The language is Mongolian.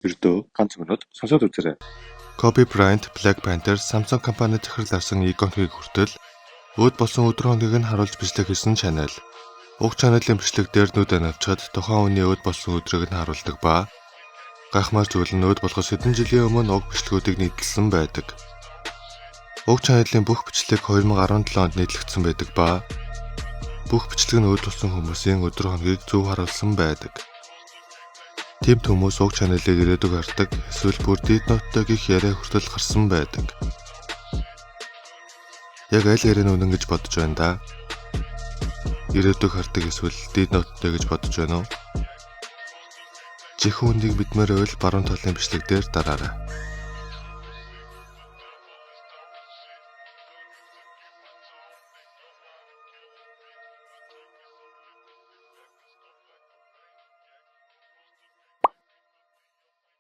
Ердөө ганц минут сонсоод үзээрэй. Kobe Bryant, Black Panther, Samsung компани захирлаасан иконыг хүртэл өөд болсон өдөр хоногийг нь харуулж бичлэг хийсэн channel. Уг channel-ын бичлэг дээр нүд анавчхад тухайн хүний өөд болсон өдрийг нь харуулдаг ба гайхмаар зүйл нь өөд болохоос хэдэн жилийн өмнө уг бичлэгүүдийг нийтэлсэн байдаг. Уг channel-ын бүх бичлэг 2017 онд нийтлэгдсэн байдаг ба бүх бичлэг нь өөд болсон хүмүүсийн өдөр хоногийг зөв харуулсан байдаг. Тийм хүмүүс уг channel-ыг ирээдүг хардаг эсвэл бүр дид нооттой гэх яриа хүртэл гарсан байдаг. Яг аль яриа нь үнэн гэж бодож байна да? Ирээдүг хардаг эсвэл дид нооттой гэж бодож байна уу? Жинхэнэ үнэнийг мэдмээр байвал баруун талын бичлэг дээр дараарай.